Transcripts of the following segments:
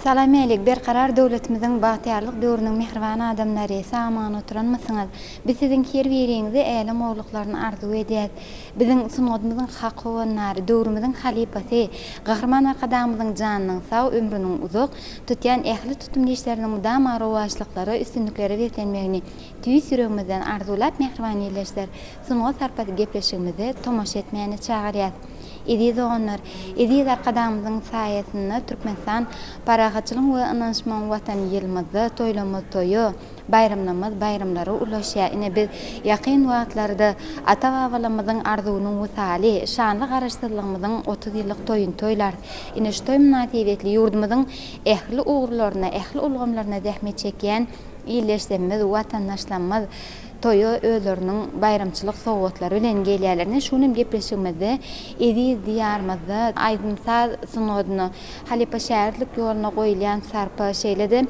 Salam-älik, Berkarar döwletimiziň bagtyýarlyk döwrüniň mähriban adamlary, sag-aman oturanmysyňyz? Biz siziň her biriňize älem gowulyklaryny arzuw edýäs. Biziň sungatymyzyň hak howandary, döwrümiziň halypasy, Gahryman Arkadagymyzyň janynyň sag, ömrüniň uzak, tutýan ähli tutumly işleriniň mydama rowaçlyklara, üstünliklere beslenmegini tüýs ýüregimizden arzuwlap mähriban ildeşler, Sungat sarpasy gepleşigimize tomaşa etmäne çagyrýas. Eziz doganlar, eziz Arkadagymyzyň saýasynda Türkmenistan parahatçylygyň we ynanyşmagyň Watany ýylymyzda toýlamyz toýa, baýramlamyz baýramlara ulaşýar. Ine biz ýakyn wagtlarda ata-babalarymyzyň arzuwynyň wysaly, şanly Garaşsyzlygymyzyň 30 ýyllyk toýuny toýlarys. Ine şu toý mynasybetli ýurdumyzyň ähli ugurlarynda, ähli ulgamlarynda zähmet çekýän ildeşlerimiz, watandaşlarymyz toýa özleriniň baýramçylyk sowgatlary bilen gelýärler. Ine, şu gün hem gepleşigimizde eziz Diýarymyzda aýdym-saz sungatyna, halypa-şägirtlik ýoluna goýulýan sarpa, şeýle-de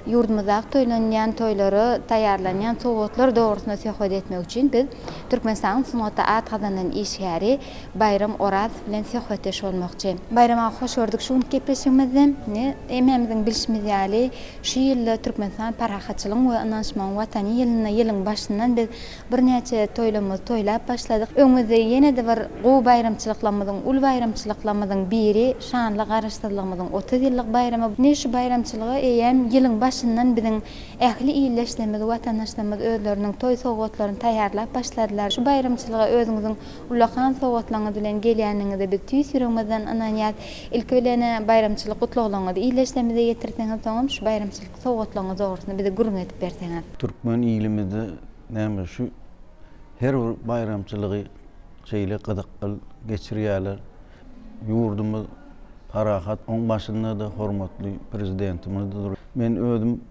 ýurdumyzdaky toýlanýan toýlara taýýarlanýan sowgatlar dogrusynda söhbet etmek üçin biz Türkmenistanyň sungatda at gazanan işgäri Baýram Orazow bilen söhbetdeş bolmakçy. Baýram aga hoş gördük şu günki gepleşigimizde. Ine, hemmämiziň bilşimiz ýaly, Şu ýylda Türkmenistan parahatçylygyň we ynanyşmagyň Watany ýylynda ýylyň başyndan biz birnäçe toýlarymyzy toýlap başladyk. Öňümizde ýene-de bir gowy baýramçylyklarymyzyň, uly baýramçylyklarymyzyň biri şanly Garaşsyzlygymyzyň 30 ýyllyk baýramy. Ine şu baýramçylyga eýýäm ýylyň başyndan biziň ähli ildeşlerimiz, watandaşlarymyz özleriniň toý sowgatlaryny taýýarlap başladylar. Şu baýramçylyga özüňiziň Ullakan sowgatlaryňyz bilen gelýäniňize biz tüýs ýüregimizden ynanýas. Ilki bilen-ä baýramçylyk gutlaglaryňyzy ildeşlerimize ýetirseňiz, soňam şu baýramçylyk sowgatlaryňyz dogrusynda bize gürrüň edip berseňiz. Türkmen ilimizde näme şu her bir baýramçylygy şeýle gyzykly geçirýärler. Ýurdumyz parahat, oň başynda-da hormatly Prezidentimiz dur. Men özüm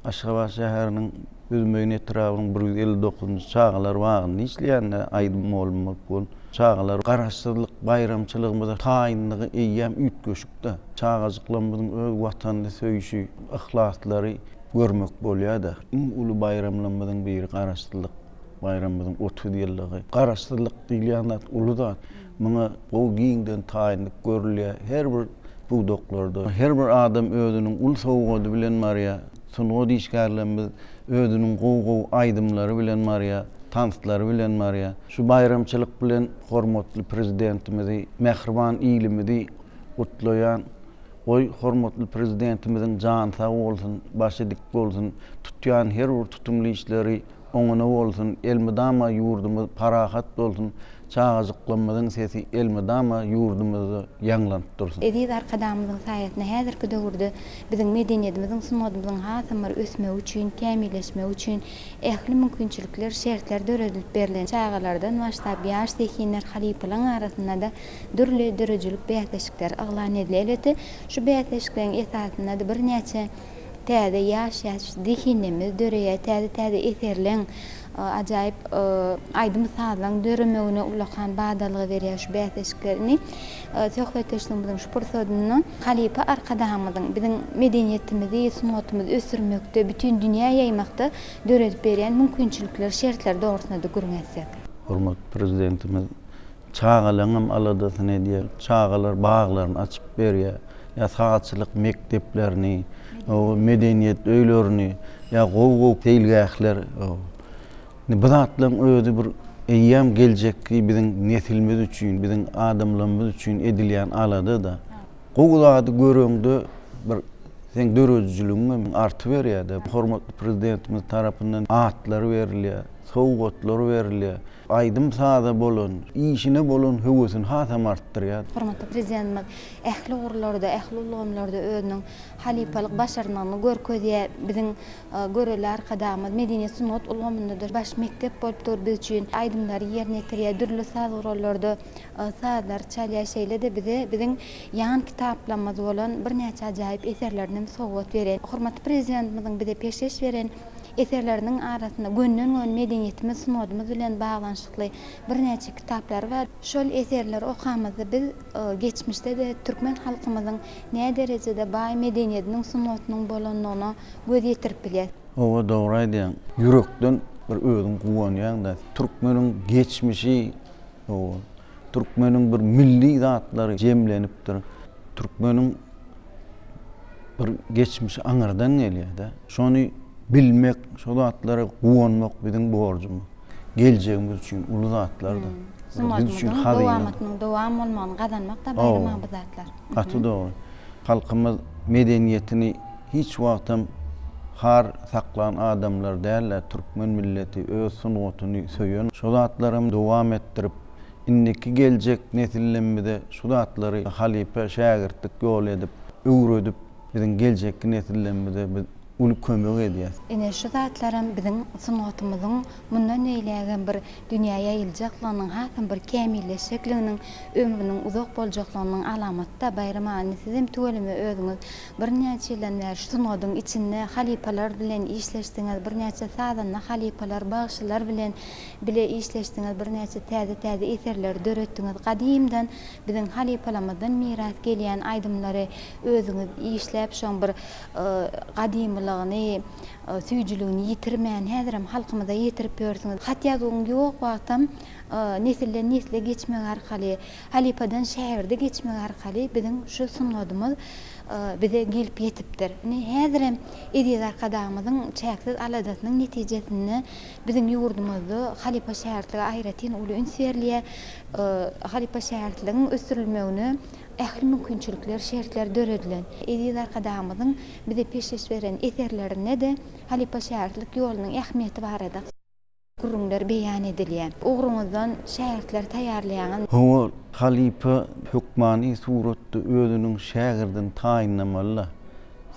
Aşgabat şäheriniň Büzmeýin etrabynyň 159-njy çagalar bagynda işleýän-de aýdym mugallym bolup bol. Çagalar Garaşsyzlyk baýramçylygymyza taýynlygy eýýäm üýtgeşik-de. Çagajyklarymyzyň öz Watanyny söýşi, yhlaslary görmek bolýar-da. Iň uly baýramlarymyzyň biri Garaşsyzlyk baýramymyzyň 30 ýyllygy. Garaşsyzlyk diýilýän zat uly zat. Muňa gowy giňden taýynlyk görülýär. Her bir pudaklarda. Her bir adam özüniň uly sowgady bilen barýar. Sungat işgärlerimiz özüniň gowy-gowy aýdymlary bilen barýar, tanslary bilen barýar. Şu baýramçylyk bilen hormatly Prezidentimizi, mähriban ilimizi gutlaýan. Goý, hormatly Prezidentimiziň jany sag bolsun, başy dik bolsun, tutýan her bir tutumly işleri oňuna bolsun, elmydama ýurdumyz parahat bolsun, çagajyklarymyzyň sesi elmydama ýurdumyzda ýaňlanyp dursun. Eziz Arkadagymyzyň saýasynda häzirki döwürde biziň medeniýetimiziň, sungatymyzyň hasam bir ösmegi üçin, kämilleşmegi üçin ähli mümkinçilikler, şertler döredilip berlen. Çagalardan başlap, ýaş zehinler, halypalaryň arasynda-da dürli döredijilik bäsleşikleri yglan edilýär. Elbetde, şu bäsleşikleriň esasynda-da birnäçe Täze ýaş-ýaş zehinlerimiz döreýär, täze-täze eserleň, ajaýyp aýdym-sazlaň döremegine ullakan badalga berýär şu bäsleşikler. Indi söhbetdeşligimiziň şu pursadynda halypa Arkadagymyzyň biziň medeniýetimizi, sungatymyzy ösdürmekde, bütin dünýä ýaýmakda döredip berýän mümkinçilikleri, şertleri dogrusynda-da gürrüň etsek. Hormatly Prezidentimiz Çagalaryňam aladasyny edýär. Çagalar baglaryny açyp berýär. Ýa sazçylyk mekdeplerini, medeniýet öýlerini, ýa gowy-gowy seýilgähler. Indi bu zatlaryň özi bir eýýäm geljekki biziň nesilimiz üçin, biziň adamlarymyz üçin edilýän alada-da. Gowy zady göreňde bir seň döredijiligiň hem artyberýär-de. Hormatly Prezidentimiz tarapyndan atlar berilýär, sowgatlar berilýär. Aýdym-saza bolan, işine bolan höwesini hasam artdyrýar. Hormatly Prezidentimiz ähli ugurlarda, ähli ulgamlarda özüniň halypalyk başarnygyny görkezýär. Biziň görelde Arkadagymyz medeniýet-sungat ulgamynda-da baş mekdep bolup dur biz üçin. Aýdymlary ýerine ýetirýär, dürli saz gurallarda sazlary çalýar. Şeýle-de bize biziň ýan kitaplarymyz bolan birnäçe ajaýyp eserlerini hem sowgat berýär. Hormatly Prezidentimiziň bize peşgeş beren Eserleriniň arasynda gönden-göni medeniýetimiz, sungatymyz bilen baglanyşykly birnäçe kitaplary bar. Şol eserleri okamyzda biz geçmişde-de türkmen halkymyzyň näderejede baý medeniýetiniň, sungatynyň bolandygyna göz ýetirip bilýäs. Hawa, dogry aýdýaň. Ýürekden bir özüň guwanýaň-da. Türkmeniň geçmişi, hawa, türkmeniň bir milli zatlary jemlenipdir. Türkmeniň. bir geçmişi aňyrdan gelýär-de. Şony bilmek, şo zatlara guwanmak biziň borjumyz. Geljegimiz üçin uly zatlar-da. Biz üçin hazyna. Dowamatynyň dowam bolmagyny gazanmak-da Baýram aga bu zatlar. Gaty dogry. Halkymyz medeniýetini hiç wagtam har saklan adamlar däl-de, türkmen milleti öz sungatyny söýen, şo zatlaram dowam etdirip, indiki geljek nesillemmize şu zatlary halypa şägirtlik ýoly edip, öwredip, biziň geljekki nesillerimize biz uly kömek edýäs. Ine, şu zatlaram biziň sungatymyzyň mundan beýlägem bir dünýä ýaýyljaklygynyň, hasam bir kämilleşjekliginiň, ömrüniň uzak boljaklygynyň alamaty-da, Baýram aga, indi sizem tüweleme özüňiz birnäçe ýyldan bäri şu sungatyň içinde halypalar bilen işleşdiňiz, birnäçe sazanda halypalar, bagşylar bilen bile işleşdiňiz, birnäçe täze-täze eserleri döretdiňiz. Gadymdan biziň halypalarymyzdan miras gelýän aýdymlary özüňiz işläp, şoň bir gadymylygyny, süýjüligini ýitirmän, häzirem halkymyza ýetirip ýörsüňiz. Hat-ýazuwyň ýok wagtam nesilden-nesle geçmek arkaly, halypadan şägirde geçmek arkaly biziň şu sungatymyz bize gelip ýetipdir. Ine, häzirem eziz Arkadagymyzyň çäksiz aladasynyň netijesinde biziň ýurdumyzda halypa-şägirtlige aýratyn uly üns berilýär. Halypa-şägirtligiň ösdürilmegine ähli mümkinçilikler, şertler döredilen. Eziz Arkadagymyzyň bize peşgeş beren eserlerinde-de halypa-şägirtlik ýolunyň ähmiýeti barada gürrüňler beýan edilýär. Ugruňyzdan şägirtleri taýýarlaýaňyz. Hawa, halypa hökmany suratda özüniň şägirdini taýynlamaly-da.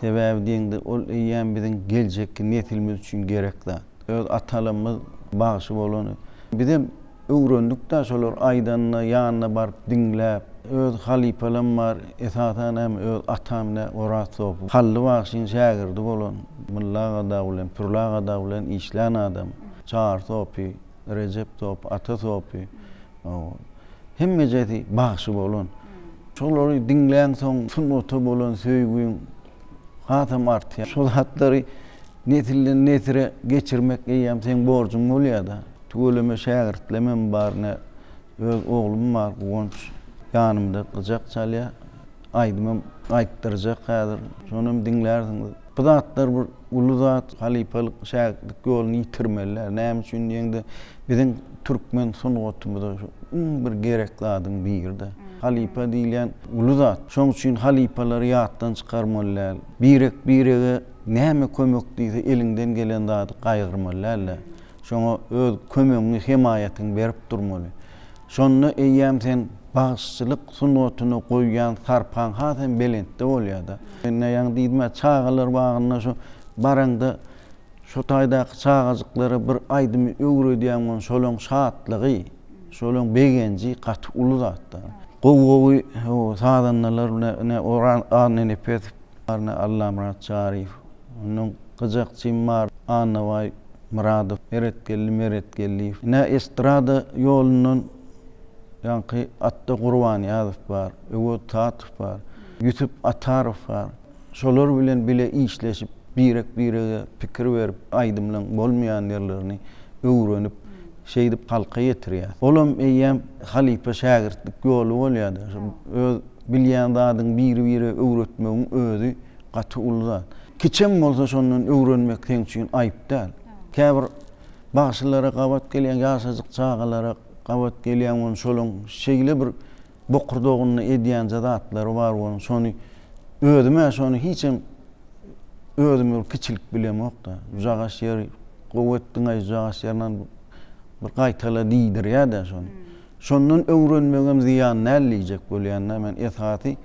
Sebäbi diýeňde, ol eýýäm biziň geljekki neslimiz üçin gerek zat. Öz atalarymyz bagşy bolany. Bizem Öwrendik-dä şolar aýdanyna ýanyna baryp diňläp. Öz halypalam bar, esasan hem öz atam ine Oraz sopy. Hally bagşyň şägirdi bolan, Mylla aga dagy bilen, Pürli aga dagy bilen işlän adam. Çary sopy, Rejep sopy, Ata sopy. Hemmejesi bagşy bolan. Şolary diňläňsoň sungata bolan söýgüň hasam artýar. Şol zatlary nesilden nesire geçirmek eýýäm seň borjuň bolýar-da. Tüweleme şägirtlemem bar ine öz oglum bar Guwanç ýanymda gyjak çalýar. Aýdymam aýtdyrjak häzir. Şonam diňlärsiňiz. Bu zatlar bir uly zat halypalyk şägirtlik ýoluny ýitirmeli däl. Näme üçin diýeňde biziň türkmen sungatymyza şu iň bir gerek zadyň biri-de. Halypa diýilýän uly zat. Şoň üçin halypalary ýatdan çykarmaly däl. Birek-birege näme kömek diýse eliňden gelen zady gaýgyrmaly däl-de. Şoňa öz kömegiňi, hemaýatyňy berip durmaly. Şonda eýýäm sen bagşyçylyk sungatyna goýýan sarpaň has hem belentde bolýar-da. Ine, ýaňy diýdim-ä, çagalar bagynda şu baraňda şo taýdaky çagajyklara bir aýdymy öwredýäň bolsa, şolaň şatlygy, şolaň begenji gaty uly zat-da. Gowy-gowy sazandalar bilen ine, Oraz Annanepesow bar, ine, Allamyrat Çaryýew, ondan gyjakçym bar, Annabaý Myradow, Meretgeldi Meretgeldiýew. Ine, estrada ýolundan ýaňky Atda Gurbanýazow bar, Öwez Tatow bar, Ýusup Atarow bar. Şolar bilen bile işleşip, birek-birege pikir berip, aýdymlaň bolmaýan ýerlerini öwrenip, şeýdip halka ýetirýäs. Olam eýýäm halypa-şägirtlik ýoly bolýar-da. Öz bilýän zadyňy biri-birege öwretmegiň özi gaty uly zat. Kiçem bolsa şondan öwrenmek seň üçin aýyp däl. Käbir bagşylara gabat gelýäň, ýaşajyk çagalara gabat gelýäň ony şolaň şeýle bir bokurdagynda edýänje zatlary bar onuň şony özüm-ä şony hiçem özümi bir kiçilik bilemok-da. Jagaş ýeri gowy etdiň-aý, jagaş ýerinden bir gaýtala diýdirýär-dä şony. Şondan öwrenmegem zyýan däl diýjek bolýan-da men esasy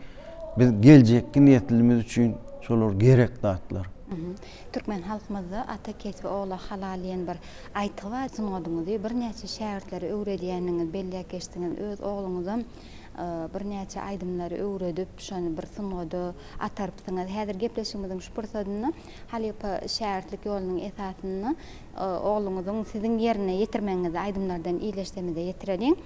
biz geljekki neslimiz üçin şolar gerek zatlar. Türkmen halkymyzda Ata kesbi ogla halal diýen bir aýtgy bar. Sungatyňyzy birnäçe şägirtlere öwredýändigiňizi belläp geçdiňiz. Öz ogluňyzam birnäçe aýdymlary öwredip, şony bir sungada atarypsyňyz. Häzir gepleşigimiziň şu pursadynda halypa şägirtlik ýolunyň esasynda Ogluňyzyň siziň ýerine ýetirmegiňizi aýdymlardan iýleşsemize ýetireliň.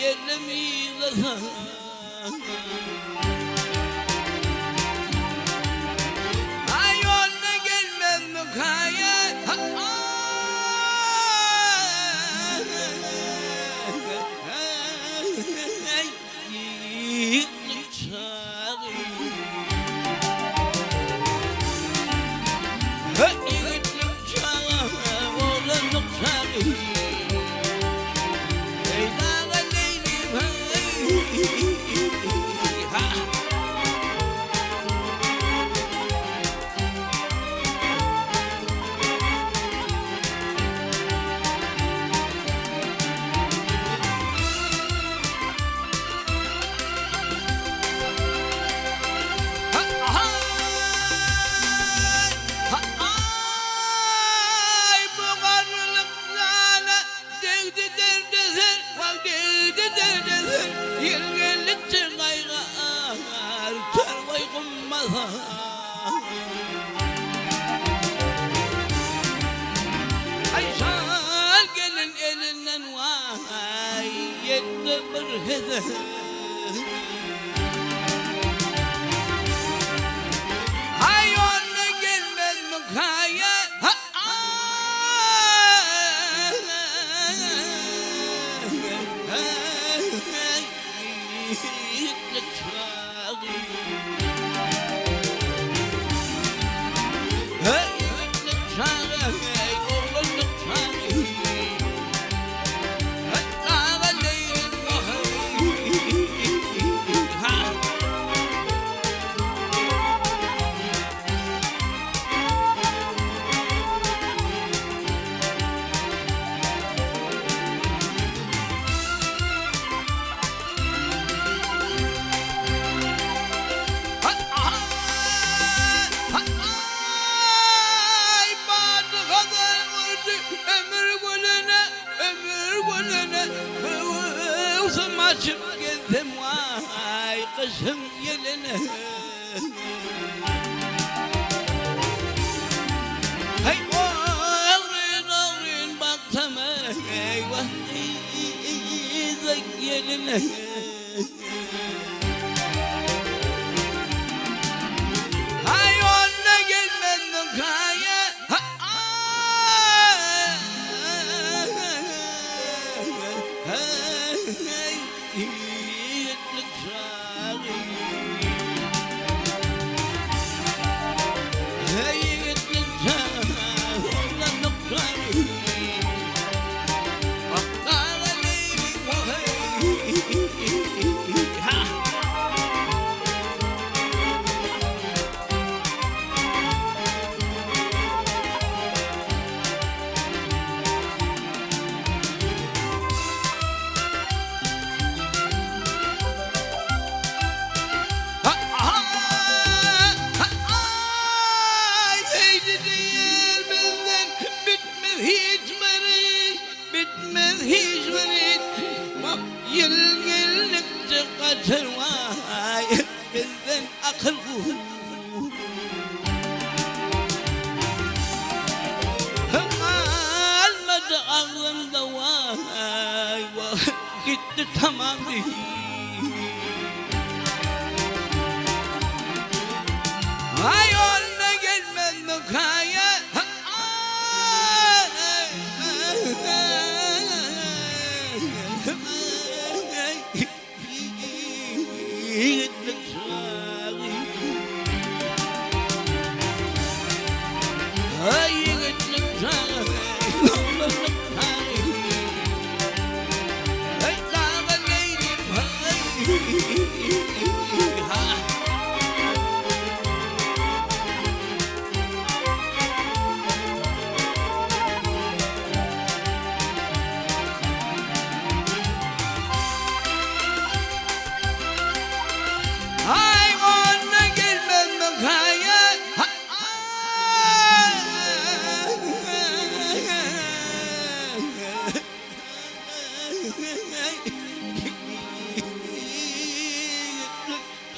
geldim yzlasa. Aý onda gelmezmikaý. Ýigitlik çagy. Ýigitlik çagy, oglanlyk çagy. Eý daga leýlim ha. Aý bu garrylyk jana degdi derdeser, wah degdi derdeser, Ýel geldikçe gaýgy artar goý gummasa. Aý şal gelin elinden waý ýetdi bir hezek. Aý onda gelmezmikaýa. Aý bady hazar urdy ömür gülüne, ömür gülüne, Göwsüm açyp gezsem waý gyşyň ýeline. Heý ogryn ogryn baksam eý wah yza geline. Haý onda gelmezmiň kaýa. Ýigitlik çagy. Heý ýigitlik çagy, oglanlyk çagy. Bitmez hiç bir iş, bitmez hiç bir iş, Wah, ýyl geldikçe gaçar waý, bizden akyl huş. Galmady agzymda waý, wah, gitdi tamam diş. Aý, onda gelmezmikaýa? Ýigitlik çagy. Aý ýigitlik çagy, oglanlyk çagy. Aý daga leýlim haý. Ha. Aý onda gelmezmikaýa.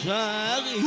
Çagy.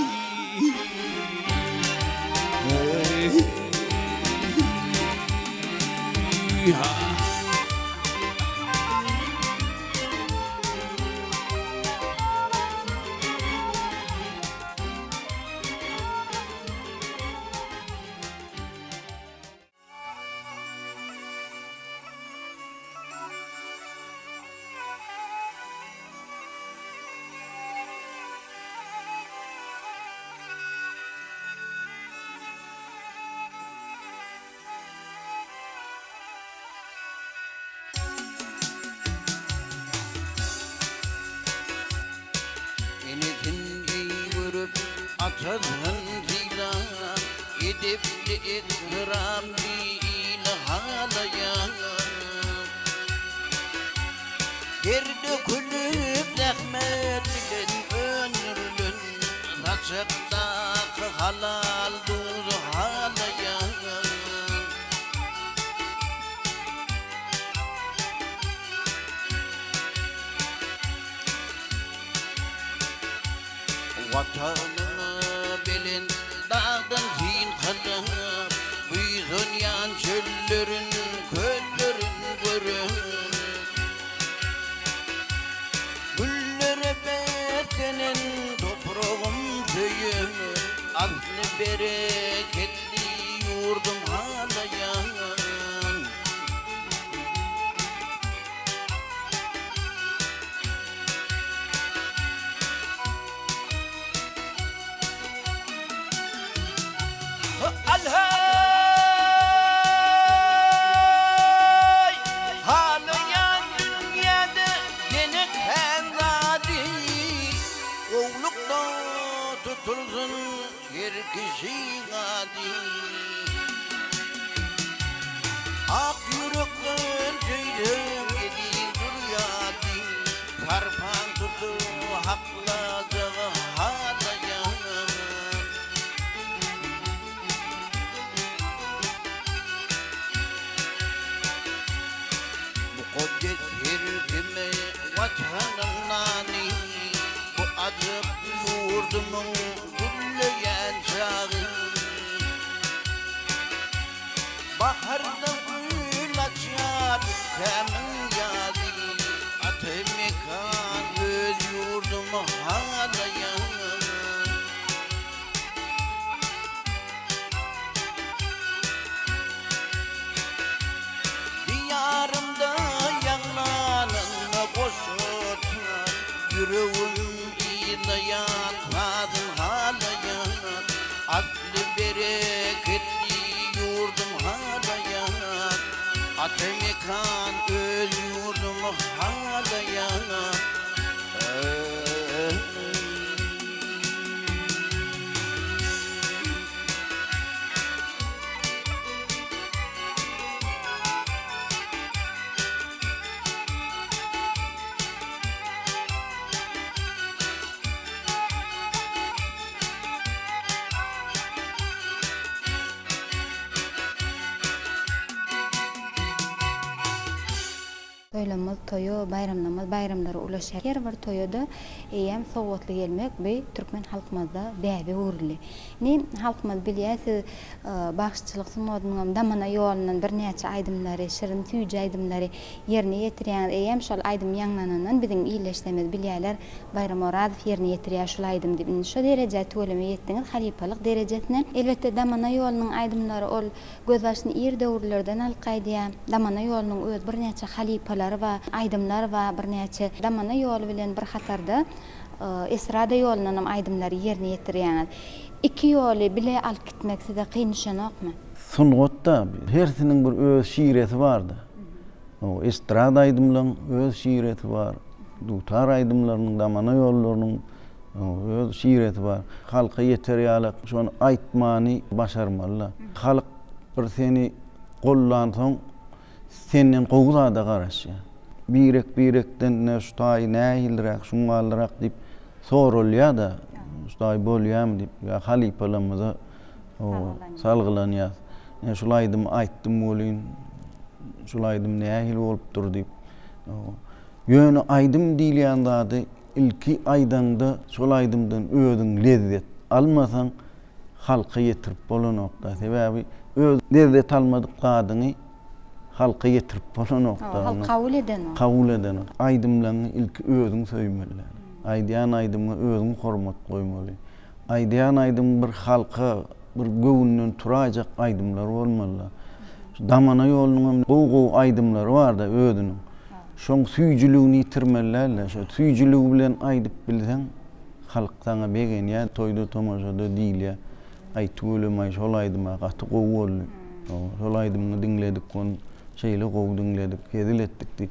Atasyn sylap, edepli ekramly ili halaýan. Der dökülip zähmet bilen öndürilen saçakdaky halal duzy halaýan. Watanyňa belent dagdan syn kylyp, Buýsanýan çöllerin, köllerin görüp, Güllere beslenen topragym söýüp, Asly bereketli ýurdum halaýan. Al-haý! Halaýan dünýäde ýene kän zady, Gowlukda tutulsyn her kişiň ady. Ak ýürekden söýseň eziz zürýady, Sarpaň tutup haklajagy halaýan. Mukaddes her kime Watanyň nany, Bu ajap ýurdumyň gülleýän çagy. Baharda gül açýar ülkämiň ýazy, Ata mekan öz ýurdumy halaýan. Diýarymda ýaňlananda goşa Ýüregim ylaýan sazyn halaýan, Asly bereketli ýurdum halaýan, Ata mekan öz ýurdum halaýan. Toýlamyz toýa, baýramlamyz baýramlara ulaşýar. Her bir toýa-da eýýäm sowgatly gelmek bu türkmen halkymyzda däbe öwrüldi. Indi halkymyz bilýär siz bagşyçylyk sungatynyňam damana ýolundan birnäçe aýdymlary, şirin süýji aýdymlary Ýerine ýetirýäňiz eýýäm şol aýdym ýaňlanandan biziň illeşdemiz bilýäler Baýram Orazow ýerine ýetirýär şul aýdym diýip indi şo derejä tüweleme ýetdiňiz halypalyk derejesine. Elbetde Damana ýolunyň aýdymlary ol gözbaşyny ir döwürlerden alyp gaýdýar. Damana ýolunyň öz birnäçe halypalary bar, aýdymlary bar birnäçe. Damana ýoly bilen bir hatarda estrada ýolundanam aýdymlary ýerine ýetirýäňiz. Iki ýoly bile alyp gitmek size kyn düşenokmy? Sungatda hersiniň bir öz şiresi barda. Estrada aýdymlaryň öz şiresi bar, dutar aýdymlarynyň, damana ýollarynyň öz şiresi bar. Halka ýeter ýaly şony aýtmany başarmaly-da. Halk bir seni gollansoň, senden gowy zada garaşýar. Birek-birekden ine şu taýy nähiliräk, şuňňalyrak diýip soralýar-da, şu taýy bolýarmy diýip, ýa halypalarymyza salgylanýas. Men şul aýdymy aýtdym welin, şul aýdym nähili bolupdyr diýip. Ýöne aýdym diýilýän zady ilki aýdaňda şol aýdymdan özüň lezzet almasaň, halka ýetirip bolanok-da. Sebäbi öz lezzet almadyk zadyňy halka ýetirip bolanok-da. Halk kabul edenok. Kabul edenok. Aýdymlaryňy ilki özüň söýmeli. Aýdýan aýdymyňa özüň hormat goýmaly. Aýdýan aýdym bir halka bir göwünden turaýjak aýdymlar bolmalyda. Şu Damana ýolunyňam gowy-gowy aýdymlary barda özüniň. Şoň süýjüligini ýitirmeli dälde. Şo süýjüligi bilen aýdyp bilseň halk saňa begenýär, toýda tomaşada diýilýär. Aý tüweleme-aý şol aýdym-a gaty gowy boldy. Şol aýdymyňy diňledik ony şeýle gowy diňledik, hezil etdik diýip.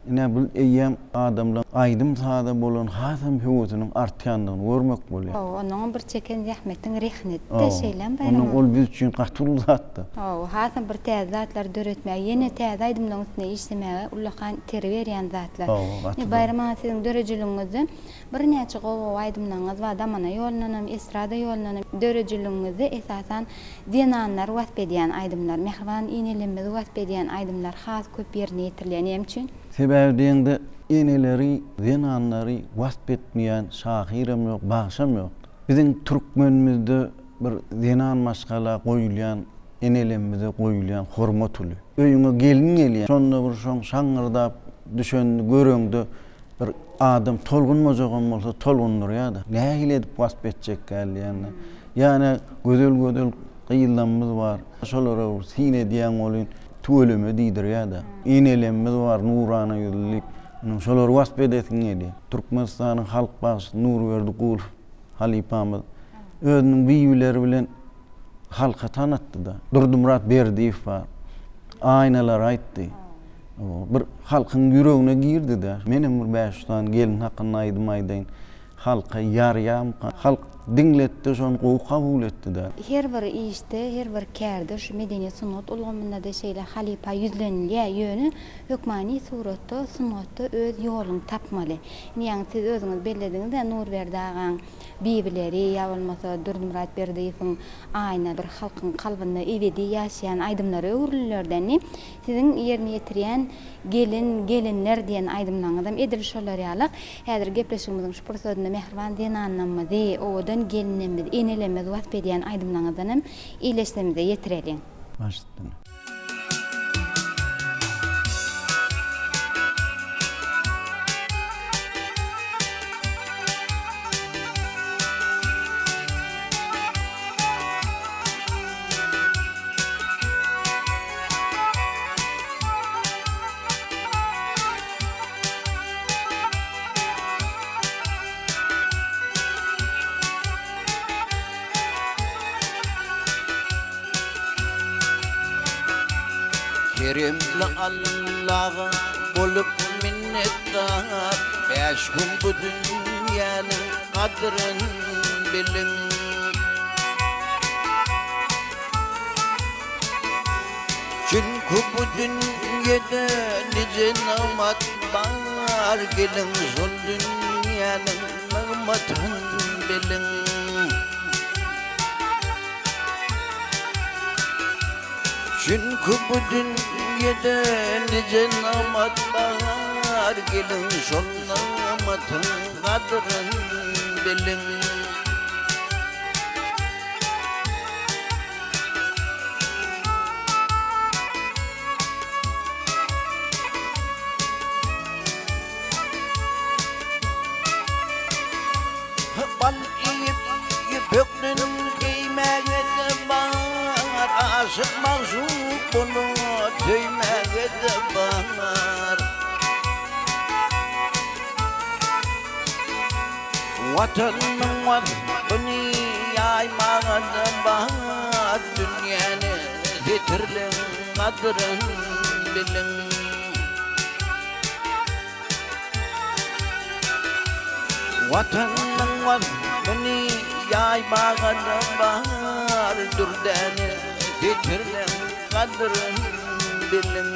Ine, bu eýýäm adamlaryň aýdym-saza bolan hasam höwesiniň artýandygyny görmek bolýar. Hawa, onuňam bir çeken zähmetiň rehneti-de şeýlemi Baýram aga? Onuň ol biz üçin gaty uly zat-da. Hawa, hasam bir täze zatlary döretmäge, ýene täze aýdymlaryň üstünde işlemäge ullakan itergi berýän zatlar. Hawa, gaty Ine, Baýram aga siziň döredijiligiňizde birnäçe gowy-gowy aýdymlaryňyz bar, damana ýolundanam, estrada ýolundanam. Döredijiligiňizde esasan Zenanlary wasp edýän aýdymlar, mähriban enelerimizi wasp edýän aýdymlar has köp ýerine ýetirilýär. Näme üçin? Sebäbi diýeňde eneleri, zenanlary wasp etmeýän şahyram ýok, bagşam ýokdur. Biziň türkmenimizde bir zenan maşgala goýulýan, enelerimize goýulýan hormat uly. Öýüňe gelin gelýär, şonda bir şoň şaňňyrdap düşenini göreňde Bir adam tolgunmajagam bolsa tolgundyrýar-da. Nähili edip wasp etjekkä diýende. Ýa-da gözel-gözel gyzlarymyz bar. Şolara bir syn edýäň welin tüweleme diýdirýär-de. Enelerimiz bar nurana ýüzli diýip, şolary wasp edesiň gelýär. Türkmenistanyň halk bagşysy Nurberdi Gulow halypamyz özüniň bibileri bilen halka tanatdy-da. Durdymyrat Berdiýew bar. Aýnalary aýtdy. Bir halkyň ýüregine girdi-de. Menem bir 500 sany gelin hakynda aýdym aýdaýyn. Halka ýarýarmyka? Halk diňletdi, şony gowy kabul etdi-de. Her bir işde, her bir kärde şu medeniýet-sungat ulgamynda-da şeýle halypa ýüzlenilýär. Ýöne hökmany suratda, sungatda öz ýoluňy tapmaly. Indi ýaňy siz özüňiz bellediňiz-ä Nurberdi agaň Bibileri ýa bolmasa Durdymyrat Berdiýewiň Aýna bir halkyň kalbynda ebedi ýaşaýan aýdymlara öwrüldiler-dä indi. Siziň ýerine ýetirýän Gelin, gelinler diýen aýdymlaryňyzam edil şolar ýalak. Häzir gepleşigimiziň şu pursadynda mähriban zenanlarymyzy, owadan gelinlerimizi, enelerimizi wasp edýän aýdymlaryňyzdan hem ildeşlerimize ýetireliň. Baş üstüne. Keremli Allaga bolup minnetdar, Bäş gün bu dünýäniň gadryn biliň. Çünki bu dünýede nije nygmat bar, Geliň şol dünýäniň nygmatyn biliň. Çünki bu dünýede nije nygmat bar, Geliň şol nygmatyň gadryn biliň. Bal iýip, ýüpekden geýmäge-de bar, Aşyk-magşuk bolup söýmäge-de bar. Watanyň waspyny ýaýmaga-da bar, Dünýäni setirleň gadryn biliň. Watanyň waspyny ýaýmaga-da bar, Dürdäne setirleň gadryn biliň.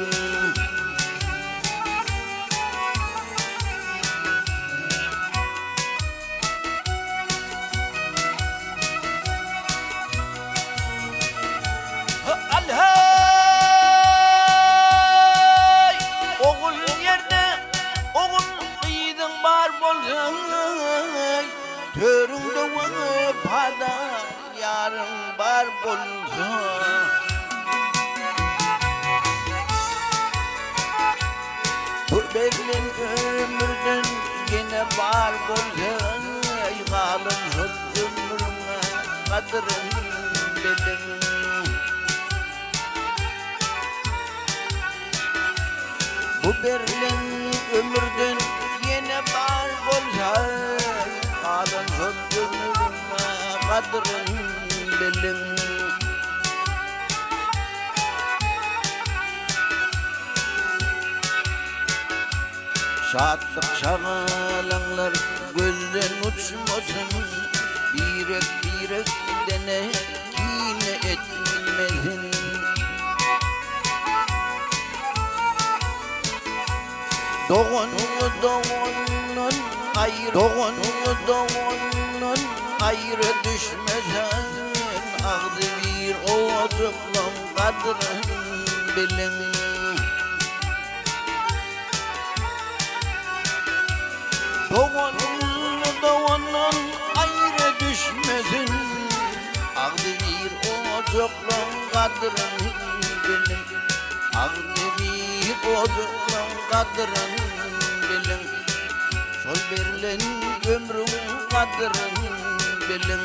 Al-haý! Ogul ýerde ogul gyzyň bar bolsa, Törüňde wepadar ýaryň bar bolsa. Bu berlen ömürden ýene bar bolsa, Galan şol ömrüňe gadryn biliň. Bu berlen ömürden ýene bar bolsa, Galan şol ömrüňe gadryn biliň. Şatlyk şagalaňlar gözden uçmasyn, Birek-birekdene kine etmesin. Doganyny dogandan aýry Doganyny dogandan aýry düşmeseň Agzybir ojaklaň gadryn biliň. Doganyny dogandan aýry düşmesin Agzybir ojaklaň gadryn biliň. Agzybir ojaklaň gadryn biliň Şol berlen ömrüň gadryn biliň.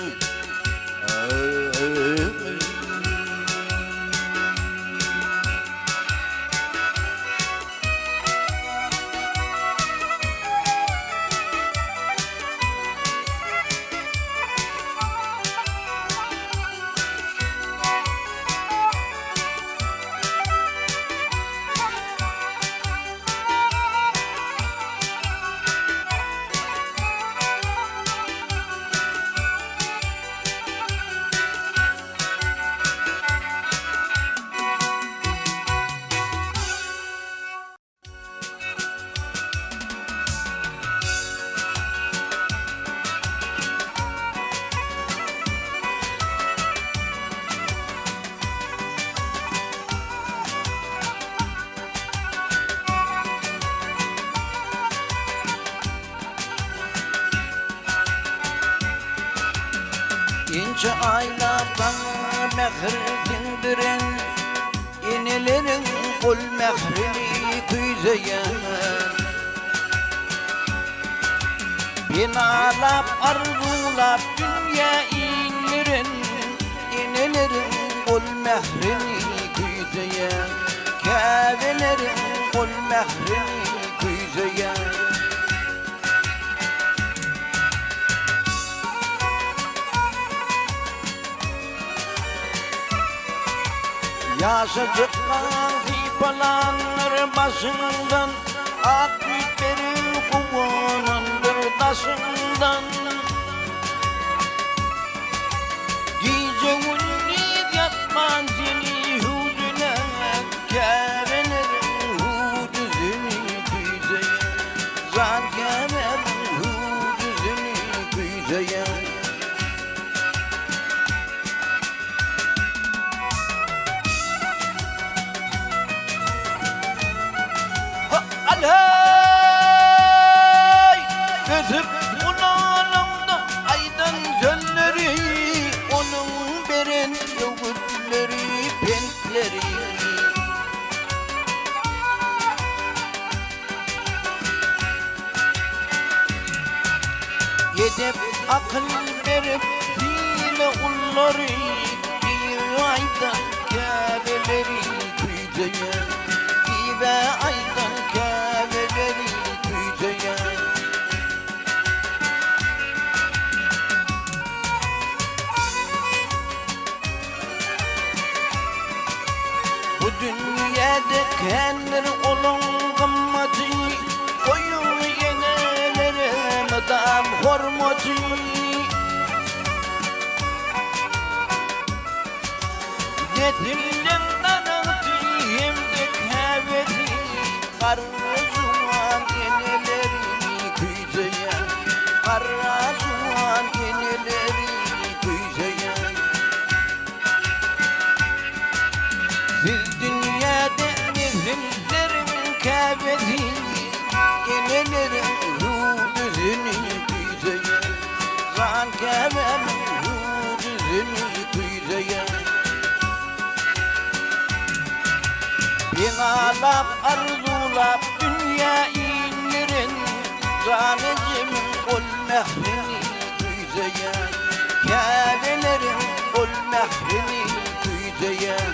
Ençe aýlap saňa mähir siňdiren Eneleriň gol mährini küýseýän. Penalap arzuwlap dünýä indiren Eneleriň gol mährini küýseýän. Käbeleriň gol mährini küýseýän. Ýaşajykkaň sypalandyr başyňdan, Ak süýt berip guwanandyr daşyňdan. Gije-gündiz ýatman seni hüwdülän, Käbeleriň hüwdüsini küýseýän, Jan käbämiň hüwdüsini küýseýän. Al-heý! Ösüp ulanyňda aýdan sözleri, Onuň beren öwütleri, pentleri. Edep akyl berip hile ullary, Diýip aýdan käbeleri küýseýän, Diýip aýdan käbeleri küýseýän. Bu dünýäde kändir olaň gymmaty, Goýuň enelere mydam hormaty. Nesilleň daragty hem-de käbesi, Garry juwan eneleri küýseýän, Garra juwan eneleri küýseýän. Siz dünýäde nesilleriň käbesi, Eneleriň hüwdüsini küýseýän, Jan käbämiň hüwdüsini küýseýän. Penalap, arzuwlap dünýä indiren, Jan ejemiň ol mährini küýseýän, Käbeleriň ol mährini küýseýän.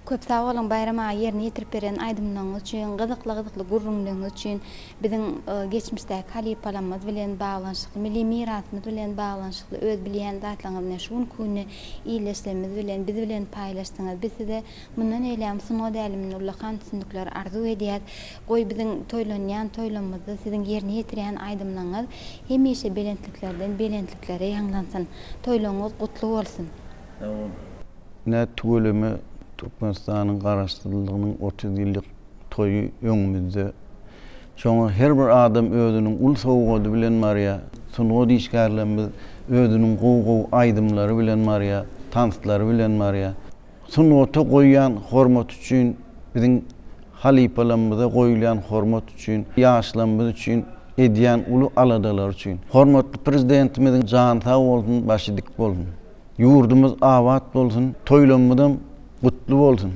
Köp sag boluň Baýram aga ýerine ýetirip beren aýdymlaryňyz üçin, gyzykly gyzykly gürrüňleriňiz üçin, biziň geçmişdäki halypalarymyz bilen baglanyşykly, milli mirasymyz bilen baglanyşykly öz bilýän zatlaryňyz bilen şu günki günde ildeşlerimiz bilen, biz bilen paýlaşdyňyz. Biz size mundan eýläm sungat äleminde ullakan üstünlikler arzuw edýäs. Goý biziň toýlanýan toýlamyzda siziň ýerine ýetirýän aýdymlaryňyz hemişe belentliklerden belentliklere ýaňlansyn. Toýlaryňyz gutly bolsun! Sag boluň. Ine tüweleme Türkmenistanyň Garaşsyzlygynyň 30 ýyllyk toýy öňümizde. Şoňa her bir adam özüniň uly sowgady bilen barýar. Sungat işgärlerimiz özüniň gowy-gowy aýdymlary bilen barýar, tanslary bilen barýar. Sungata goýýan hormat üçin, biziň halypalarymyza goýulýan hormat üçin, ýaşlarymyz üçin edýän uly aladalary üçin. Hormatly Prezidentimiziň jany sag bolsun, başy dik bolsun. Ýurdumyz abat bolsun, toýlarymyzam gutly bolsun.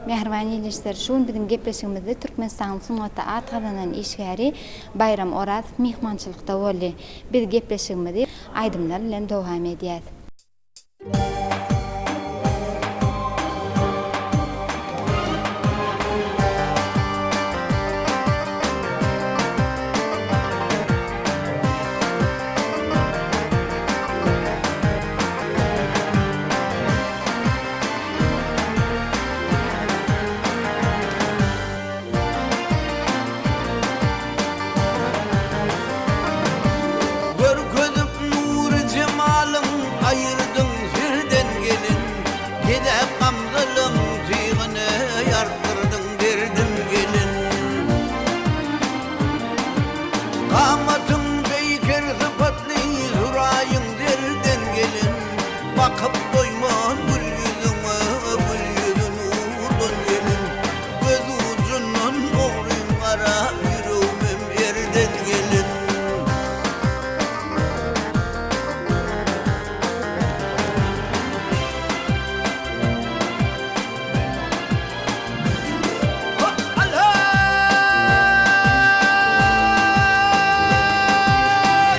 Mähriban ildeşler, şu gün biziň gepleşigimizde Türkmenistanyň sungatda at gazanan işgäri Baýram Orazow myhmançylykda boldy. Biz gepleşigimizi aýdymlar bilen dowam edýäs. Görkezip nury jemalyň aýyrdyň serden gelin, Gezäp gamzalyň tygyny ýartdyrdyň derdim gelin. Kamatyň beýker sypatly suraýyň zerden gelin, Bakyp doýman gül ýüzüňe gül ýüzi nurdan gelin. Göz ujundan ogryn gara ýüregimem erden gelin.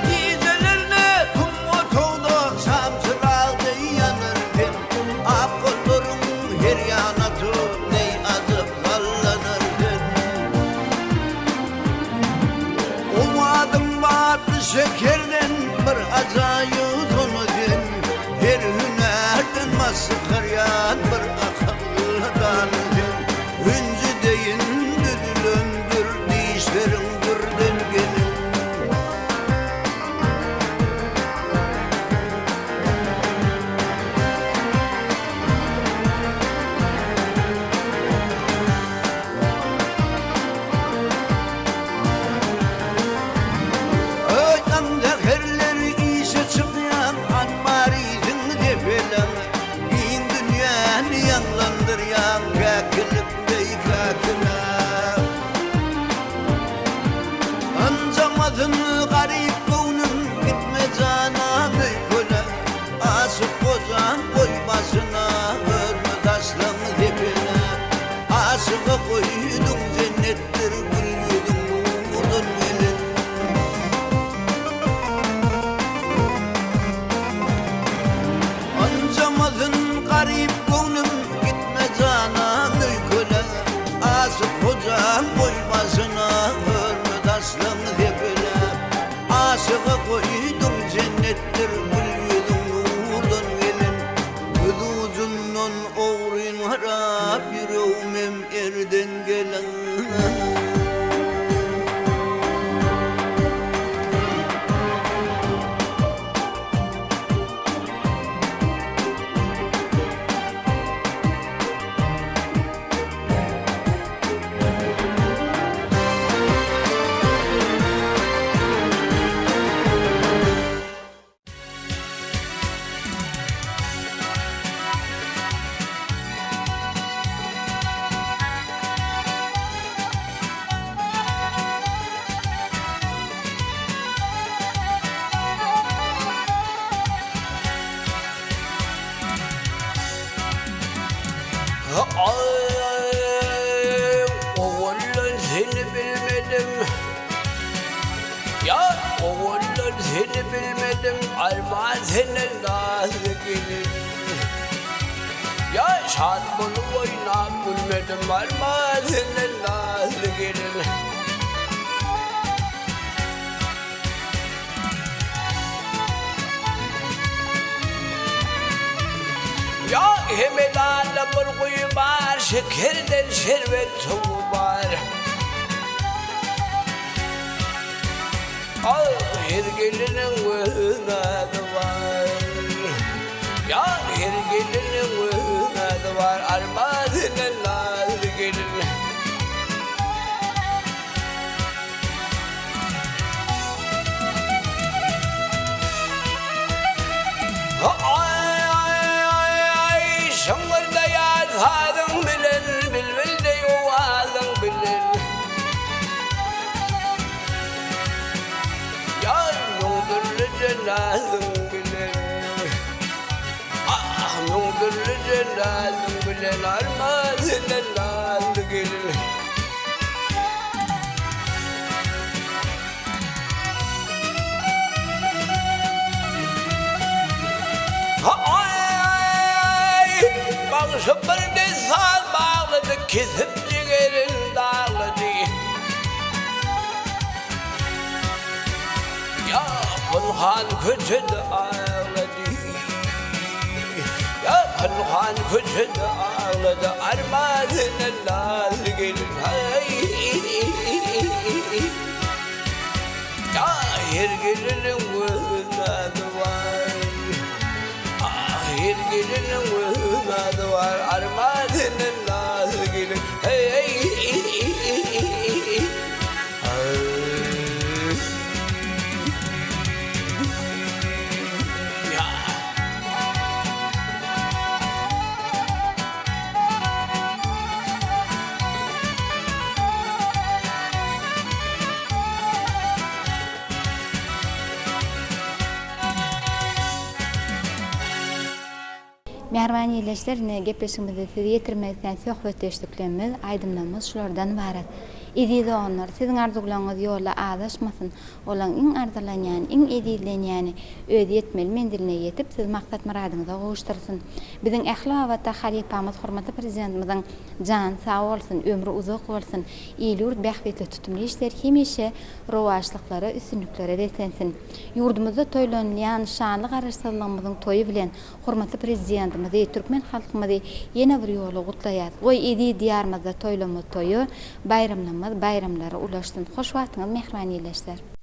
Gijelerine tüm otagda şam çyrag deý ýanar sen. Ak gollaryň her ýana atyp, neý ajap sallanar sen. Owazyň batly şekerden bir ajaýyp sona sen. Her hünärden baş çykarýan bir akylly dana sen. Hünji deýin düzülendir dişleriň dürden gelin. Öýden säherleri işe çykýan Anbarysyň depeleň, Giň dünýäni ýaňlandyrýan Käkilik deý käkiläp. Ynjamasyn garyp göwnüm, Gitme janan öýkele. Aşyk gojaň goý başyna, Örme daşlaň zepeläp. Aşyga goýduň jennetdir, Gül ýüzüň nurdan gelen. Ynjamasyn garyp göwnüm, Gitme janan öýkele. Aşyk gojaň goý başyna, Örme daşlaň zepeläp. Aşyga goýduň jennetdir, Gül ýüzüň nurdan gelen. Göz ujundan ogryn garap, Ýüregimem erden gelen. Owaldan seni bilmedim Ýar owaldan seni bilmedim Arman senden nazly gelin Ýar şat bolup oýnap. Görmedim arma senden nazly gelin. Ýa Hemedanda bir guýy bar, Şekerden şerbet suwy bar. Al, her geliniň öz nazy bar. Ýa her geliniň öz nazy bar, Arma senden nazly gelin. Aý, şyňňyrdaýar sazyň bilen, Bilbil deý owazyň bilen. Ýar müňdürlije nazyň bilen. Ah, müňdürlije nazyň bilen, Arma senden nazly gelin. Aý, bagşy bir dessan baglady, Kesip jigerin daglady. Ýa pynhan köçede aglady. Ýa pynhan köçede aglady, Arman senden nazly gelin, haý. Ýa her geliniň öz nazy bar. Ah, her geliniň öz nazy bar, Arman senden nazly gelin, heý. Mähriban ildeşler, ine gepleşigimizde size ýetirmek islän söhbetdeşliklerimiz, aýdymlarymyz şulardan ybarat. Eziz doganlar, siziň arzuwlaryňyz ýolda azaşmasyn, olaň iň arzylanýany, iň ezizlenýäni öz ýetmeli menziline ýetip, sizi maksat-myradyňyza gowuşdyrsyn. Biziň ähli babatda halypamyz hormatly Prezidentimiziň jany sag bolsun, ömri uzak bolsun, il-ýurt bähbitli tutumly işleri hemişe rowaçlyklara, üstünliklere beslensin. Ýurdumyzda toýlanylýan şanly Garaşsyzlygymyzyň toýy bilen hormatly Prezidentimizi, türkmen halkymyzy ýene bir ýola gutlaýas. Goý, eziz Diýarymyzda toýlamyz toýa, baýramlamyz baýramlara ulaşsyn. Hoş wagtyňyz mähriban ildeşler!